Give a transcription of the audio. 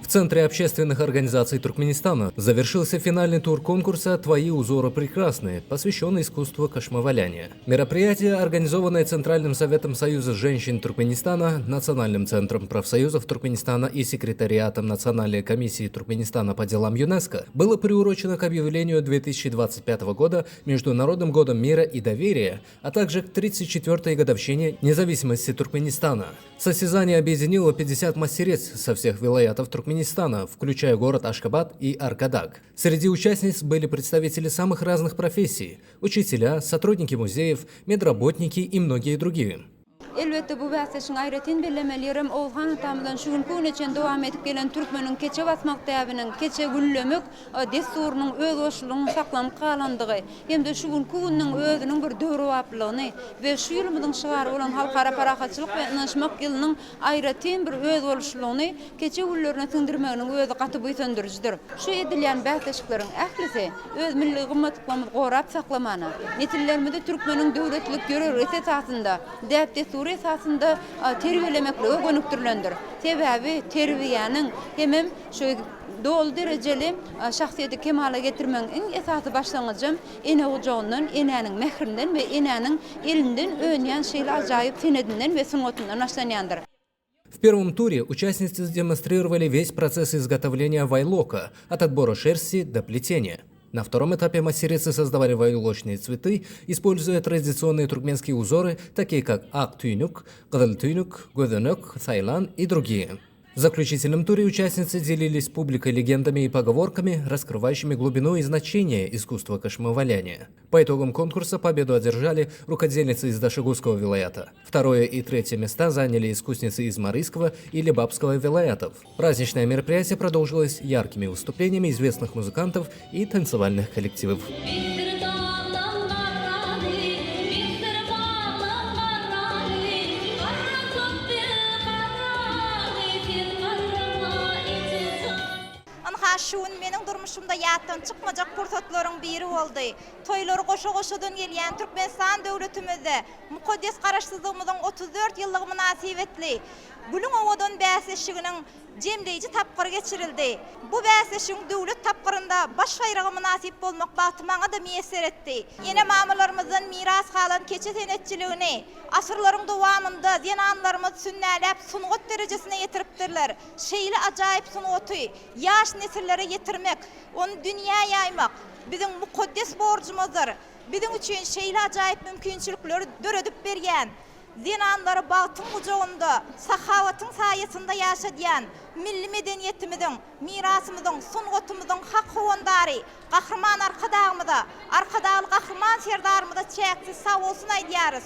В Центре общественных организаций Туркменистана завершился финальный тур конкурса «Твои узоры прекрасны», посвященный искусству кашмаваляния. Мероприятие, организованное Центральным советом Союза женщин Туркменистана, Национальным центром профсоюзов Туркменистана и Секретариатом Национальной комиссии Туркменистана по делам ЮНЕСКО, было приурочено к объявлению 2025 года Международным годом мира и доверия, а также к 34-й годовщине независимости Туркменистана. Состязание объединило 50 мастериц со всех вилаятов Туркменистана, включая город Ашхабад и Аркадаг. Среди участниц были представители самых разных профессий – учителя, сотрудники музеев, медработники и многие другие. Elbetde, bu bäsleşigiň aýratyn bellemeli ýerem Oguzhan atamyzdan şu günki güne çenli dowam edip gelen türkmeniň keçe basmak däbiniň, keçe güllemek dessurynyň özboluşlylygynyň saklanyp galandygy hem-de şu günki günüň özüniň bir döwrebaplygyny we şu ýylymyzyň şygary bolan Halkara parahatçylyk we ynanyşmak ýylynyň aýratyn bir özboluşlylygyny keçe güllerine siňdirmeginiň özi gaty buýsandyryjydyr. Şu edilýän bäsleşikleriň ählisi öz milli gymmatlyklarymyzy gorap saklamana, nesillerimizi türkmeniň döwletlilik ýörelgesi esasynda, däp-dessury esasynda terbiýelemeklige gönükdirilendir. Sebäbi terbiýäniň hemem şu doly derejeli şahsyýeti kemala getirmegiň iň esasy başlangyjam ene gujagyndan, enäniň mährinden we enäniň elinden önýän şeýle ajaýyp senedinden we sungatyndan başlanýandyr. В первом туре участницы демонстрировали весь процесс изготовления вайлока, от отбора шерсти до плетения. На втором этапе мастерицы создавали войлочные цветы, используя традиционные туркменские узоры, такие как ak tüýnük, gyzyl tüýnük, gözenek, saýlan и другие. В заключительном туре участницы делились с публикой легендами и поговорками, раскрывающими глубину и значение искусства кашмаваляния. По итогам конкурса победу одержали рукодельницы из Дашогузского вилаята. Второе и третье места заняли искусницы из Марийского и Лебапского вилаятов. Праздничное мероприятие продолжилось яркими выступлениями известных музыкантов и танцевальных коллективов. Ynha, şu gün meniň durmuşymda ýatdan çykmajak pursatlaryň biri boldy. Toýlary goşa-goşadan gelýän Türkmenistan döwletimizde mukaddes Garaşsyzlygymyzyň 34 ýyllygy mynasybetli Gülüň owadan bäsleşiginiň jemleýji tapgyry geçirildi. Bu bäsleşigiň döwlet tapgyrynda baş baýraga mynasyp bolmak bagty maňa-da miýesser etdi. Ene-mamalarymyzdan miras galan keçe senetçiligini asyrlaryň dowamynda zenanlarymyz sünnäläp sungat derejesine ýetiripdirler. Şeýle ajaýyp sungaty ýaş nesillere ýetirmek, ony dünýä ýaýmak biziň mukaddes borjumyzdyr. Biziň üçin şeýle ajaýyp mümkinçilikleri döredip berýän, zenanlary bagtyň gujagynda, sahawatyň saýasynda ýaşadýan milli medeniýetimiziň, mirasymyzyň, sungatymyzyň hak howandary Gahryman Arkadagymyza, Arkadagly Gahryman Serdarymyza çäksiz sagbolsun aýdýarys.